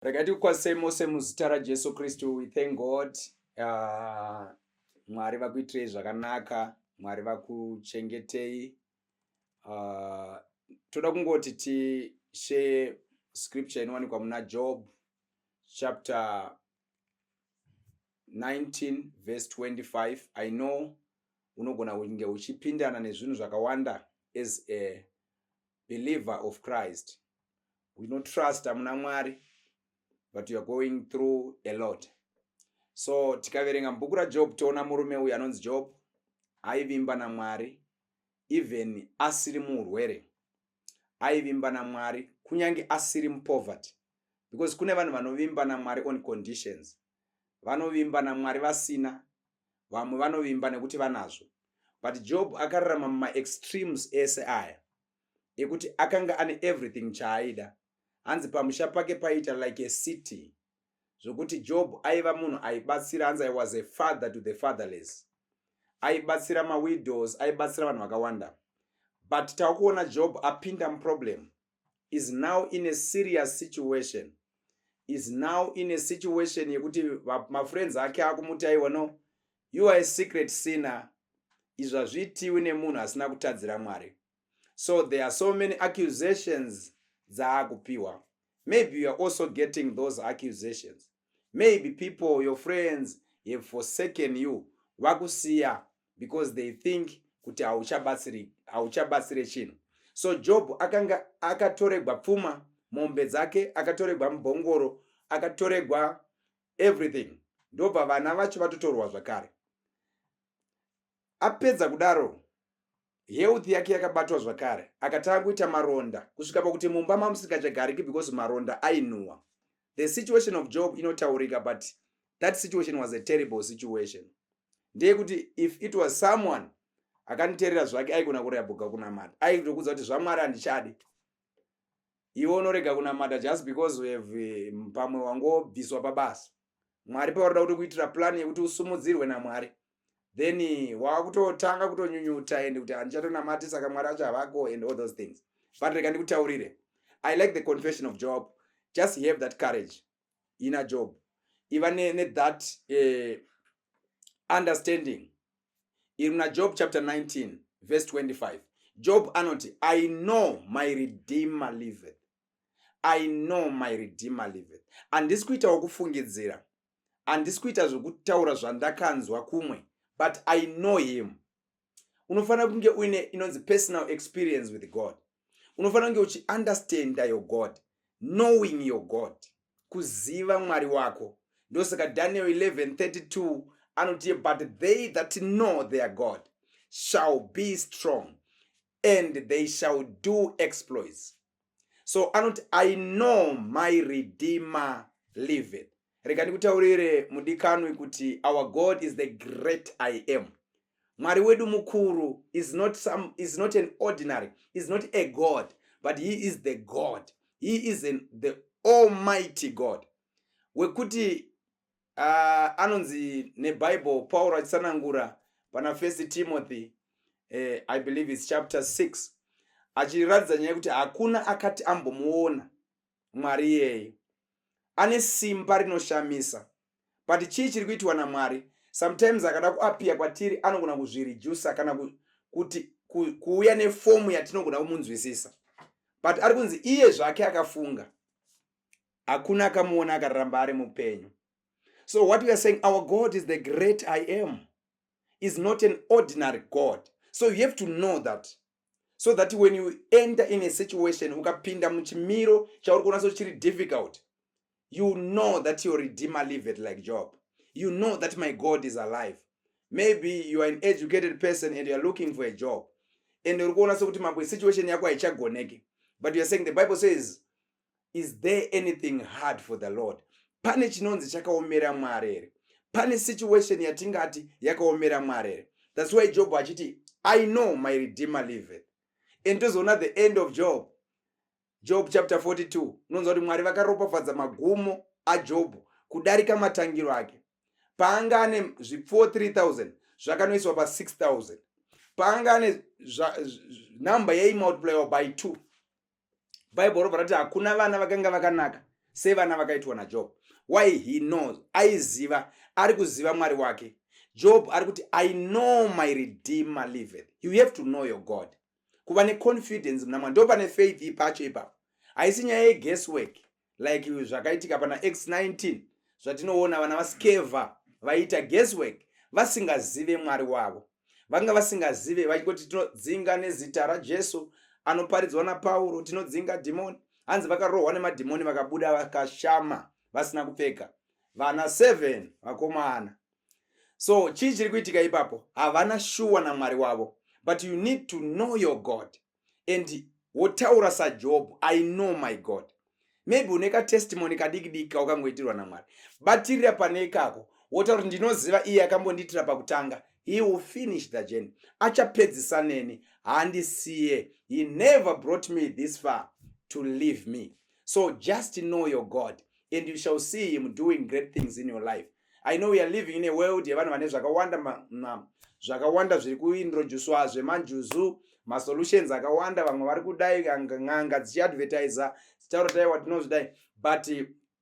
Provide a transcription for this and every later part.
Regai tikukwazisei mose muzita raJesu Kristu. We thank God. Mwari vakuitirei zvakanaka, Mwari vakuchengetei. Toda kungoti tishare scripture inowanikwa muna Job chapter 19 verse 25. I know unogona kunge uchipindana nezvinhu zvakawanda as a believer of Christ. Unotrust muna Mwari, but you are going through a lot. So tikaverenga mubhuku raJob, toona murume uyu anonzi Job aivimba naMwari even asiri muurwere, aivimba naMwari kunyange asiri mupoverty, because kune vanhu vanovimba naMwari on conditions. Vanovimba naMwari vasina, vamwe vanovimba nekuti vanazvo, but Job akararama mumaextremes ese aya ekuti akanga ane everything chaaida. Hanzi pamusha pake paita like a city, zvokuti Job aiva munhu aibatsira. Hanzi, "I was a father to the fatherless." Aibatsira mawidows, aibatsira vanhu vakawanda, but takuona Job apinda muproblem, is now in a serious situation, is now in a situation yekuti mafriends ake akumuti, "Aiwa, no, you are a secret sinner. Izvi hazviitiwi nemunhu asina kutadzira Mwari." So there are so many accusations dzaakupiwa. Maybe you are also getting those accusations. Maybe people, your friends, have forsaken you, vakusiya because they think kuti hauchabatsire chinhu. So Job akanga akatoregwa pfuma, mombe dzake, akatoregwa mubhongoro, akatoregwa everything, ndobva vana vacho vatotorwa zvakare. Apedza kudaro, health yake yakabatwa zvakare, akatanga kuita maronda kusvika pakuti mumba mamusingachagariki because maronda ainhuhwa. The situation of Job inotaurika, but that situation was a terrible situation. Ndeyekuti if it was someone akanditeerera zvake, aigona kurebuka kunamata, aitokudza kuti zvaMwari handichadi. Iwe unorega kunamata just because we have pamwe wangobviswa pabasa. Mwari pavarida kuti kuitira plan yekuti usumudzirwe naMwari, then wakutotanga kutonyunyuta and kuti handichatonamati, saka Mwari acho havako and all those things. But rega ndikutaurire, I like the confession of Job. Just have that courage ina Job, iva nethat understanding iri muna Job chapter 19 verse 25. Job anoti, "I know my Redeemer liveth. I know my Redeemer liveth." Handisi kuitawo kufungidzira, handisi kuita zvekutaura zvandakanzwa kumwe, but I know him. Unofanira kunge uine inonzi personal experience with God. Unofanira kunge uchiunderstanda your God, knowing your God, kuziva Mwari wako. Ndosaka Daniel 11:32 anoti, "But they that know their God shall be strong and they shall do exploits." So anoti, "I know my Redeemer liveth." Rega ndikutaurire, mudikanwi, kuti our God is the great I Am. Mwari wedu mukuru is not an ordinary, is not a god, but he is the God. He is the almighty God wekuti anonzi neBible, Pauro achitsanangura pana First Timothy, I believe it's chapter 6, achiratidza nyaya yekuti hakuna akati ambomuona Mwari iyeye. Ane simba rinoshamisa, but chii chiri kuitwa naMwari? Sometimes akada kuappear kwatiri, anogona kuzviredusa kana kuti kuuya neform yatinogona kumunzwisisa, but ari kunzi iye zvake akafunga, hakuna akamuona akaramba ari mupenyu. So what we are saying, our God is the great I Am, is not an ordinary God. So you have to know that, so that when you enter in a situation, ukapinda muchimiro chauri kuona so chiri difficult, you know that your Redeemer liveth, like Job. You know that my God is alive. Maybe you are an educated person and you are looking for a job and uri kuona sekuti mambo situation yako haichagoneki, but you are saying, the Bible says, "Is there anything hard for the Lord?" Pane chinonzi chakaomera Mwari here? Pane situation yatingati yakaomera Mwari here? That's why Job achiti, "I know my Redeemer liveth." And tozoona the end of Job, Job chapter 42, unonzwa kuti Mwari vakaropafadza magumo aJobho kudarika matangiro ake. Paanga ane zvipfuwo 3000, zvakanoiswa pa6000. Paanga ane namba yaimultiplyiwa by 2. Bhaibheri robva rati hakuna vana vakanga vakanaka. Sevana vakaitwa naJob. Why? He knows, aiziva, ari kuziva Mwari wake. Job ari kuti, "I know my Redeemer liveth." You have to know your God, kuva neconfidence muna Mwari. Ndo pane faith ipacho ipapo. Haisi nyaya yeguesswork like zvakaitika pana X19, zvatinoona vana vaSkeva vaiita guesswork vasingazive Mwari wavo. Vanga vasingazive, vachingoti, "Tinodzinga nezita raJesu anoparidzwa naPauro, tinodzinga dhimoni." Hanzi vakarohwa nemadhimoni, vakabuda vakashama vasina kupfeka, vana 7 vakomana. So chii chiri kuitika ipapo? Havana shuwa naMwari wavo. But you need to know your God and wotaura saJob, "I know my God." Maybe une katestimony kadiki diki kaukangoitirwa naMwari, batirira pane ikako, wotaura kuti, "Ndinoziva iye akambondiitira pakutanga. He will finish the journey. Achapedzisa neni, handisiye. He never brought me this far to leave me." So just know your God and you shall see him doing great things in your life. I know we are living in a world yevanhu vane zvakawanda, zvakawanda zviri kuintroducwa, zvemanjuzu, masolutions akawanda. Vamwe vari kudai, n'anga dzichiadvertisa, dzichitaura, "Taiwa, tinozvidai." But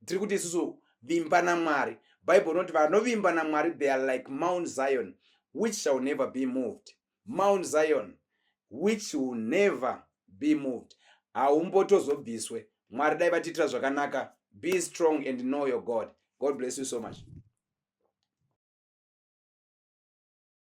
tiri kuti isusu, vimba naMwari. Bible inoti vanovimba naMwari, they are like Mount Zion, which shall never be moved. Mount Zion which will never be moved, haumbotozobviswe. Mwari dai vatiitira zvakanaka. Be strong and know your God. God bless you so much.